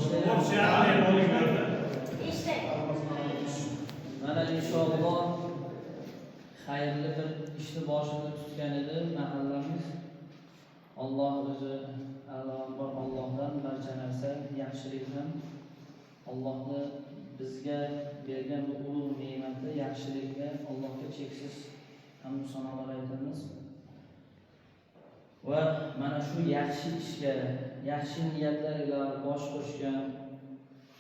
Boshlayapmiz. Mana inshaalloh xayrli bir ishni boshini tutgan edi mahallamiz. Alloh o'zi avvalambor Allohdan barcha narsa yaxshilikdan, Allohni bizga bergan bu ulug' ne'mati yaxshilikka Allohga cheksiz hamd sanolar aytamiz. Va mana shu yaxshi ishga, yaxshi niyatlar ila bosh qo'shgan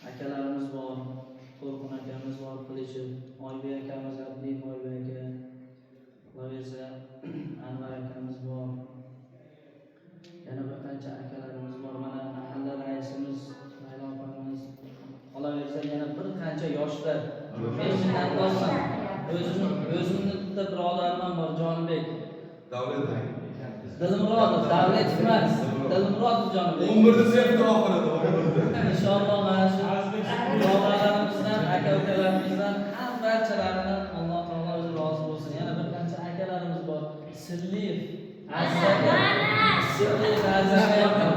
akalarimiz bor, To'lqin akamiz bor, Qilichev, Oybek akamiz, Abdiyev Oybek aka, qolaversa Anvar akamiz bor. Yana bir qancha akalarimiz bor. Mana mahalla raisimiz Laylo opamiz, qolaversa yana bir qancha yoshlar. Men minnatdorman. O'zimni bitta birodarim ham bor, Jonibek. Davlat. Dilmurodov, Davletov emas, Dilmurodov Jonibek. 11 sinfda oxirida 11. Inshaalloh mana shu birodarlarimizdan, aka ukalarimizdan ham barchalarini Alloh taolo o'zi rozi bo'lsin. Yana bir qancha akalarimiz bor. Silliyev, Aziz aka, Silliyev Aziz aka.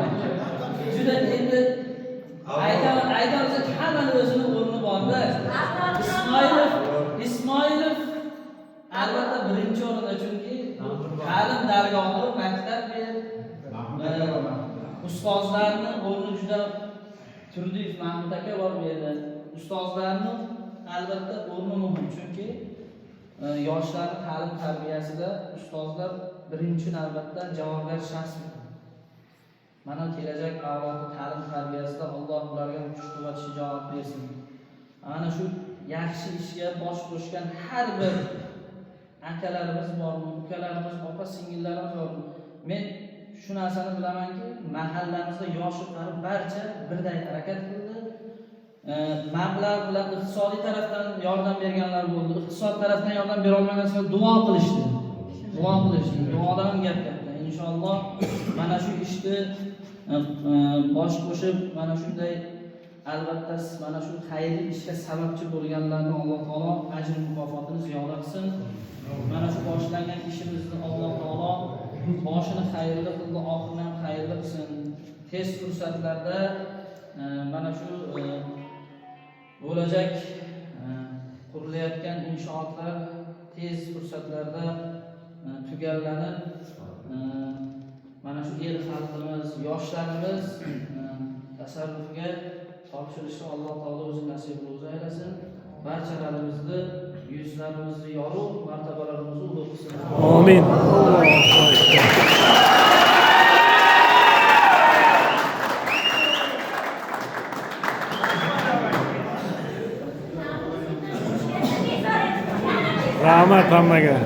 Juda endi aytaman, aytamiz, hammani o'zini o'rni borda. Ismoilov albatta birinchi o'rinda, chunki ta'lim dargohi, maktab ustozlarni o'rni juda. Turdiyev Mahmud aka bor bu yerda. Ustozlarni albatta o'rni muhim, chunki yoshlarni ta'lim tarbiyasida ustozlar birinchi navbatda javobgar shaxs. Mana kelajak avlodni ta'lim tarbiyasida Alloh ularga kuch quvvat, shijoat bersin. Ana shu yaxshi ishga bosh qo'shgan har bir akalarimiz bormi, ukalarimiz, opa singillarimiz bormi? Men shu narsani bilamanki, mahallamizda yoshi qari barcha birday harakat qildi. Mablag' bilan iqtisodiy tarafdan yordam berganlar bo'ldi. Iqtisod tarafdan yordam bera olmaganlar duo qilishdi. Duo qilishdi. Duodan ham gap katta. Inshaalloh mana shu ishni bosh qo'shib, mana shunday albatta mana shu xayrli ishga sababchi bo'lganlarni Alloh taolo ajr mukofotini ziyoda qilsin. Mana shu boshlangan ishimizni Alloh taolo boshini xayrli qildi, oxirini ham xayrli qilsin. Tez fursatlarda mana shu bo'lajak qurilayotgan inshootlar tez fursatlarda tugallanib, mana shu el xalqimiz, yoshlarimiz tasarrufiga topshirishni Alloh taolo o'zi nasib ro'za aylasin. Barchalarimizni yuzlarimizni yorug', martabalarimizni ulug' qilsin. Amin. Rahmat hammaga.